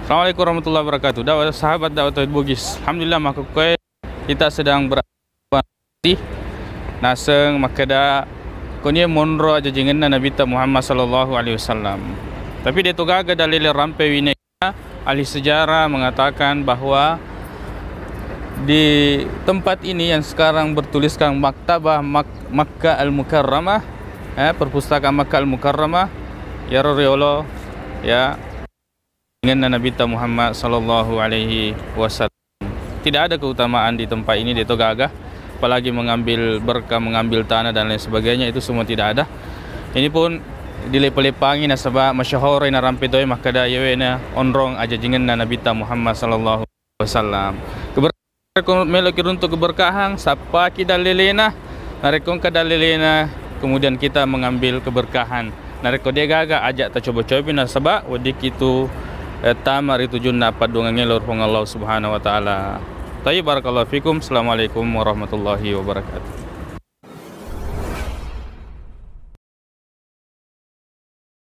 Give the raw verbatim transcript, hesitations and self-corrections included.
Assalamualaikum warahmatullahi wabarakatuh. Dakwah sahabat dakwah tauhid Bugis. Alhamdulillah, makkukkoe kita sedang berada di naseng makkeda konie monro ajajengenna Nabitta Muhammad sallallahu alaihi wasallam. Tapi de to gaga dalil rampe wine. Ahli sejarah mengatakan bahwa di tempat ini yang sekarang bertuliskan Maktabah Mak-, Makkah Al-Mukarramah, eh, Perpustakaan Makkah Al-Mukarramah, yaro riolo, ya, dengan Nabi Muhammad sallallahu alaihi wasallam. Tidak ada keutamaan di tempat ini, de to gaga, apalagi mengambil berkah, mengambil tanah dan lain sebagainya, itu semua tidak ada. Ini pun dilepa-lepangi nasaba masyahoro na rampe toe makkeda iyawe na onrong ajajengenna Nabitta Muhammad sallallahu alaihi wasallam. Keber-, narekko meloki runtu keberkahan, sappaki dallelena, narekko engka dallelena, kemudian kita mengambil keberkahan. Narekko de gaga, aja tacoba-coba nasaba weddikki tu, eh, tama ri tujunna padduangengnge lao ri Puang Allah Subhanahu wa Ta'ala. Tayyib, barakallahu fikum. Assalamualaikum warahmatullahi wabarakatuh.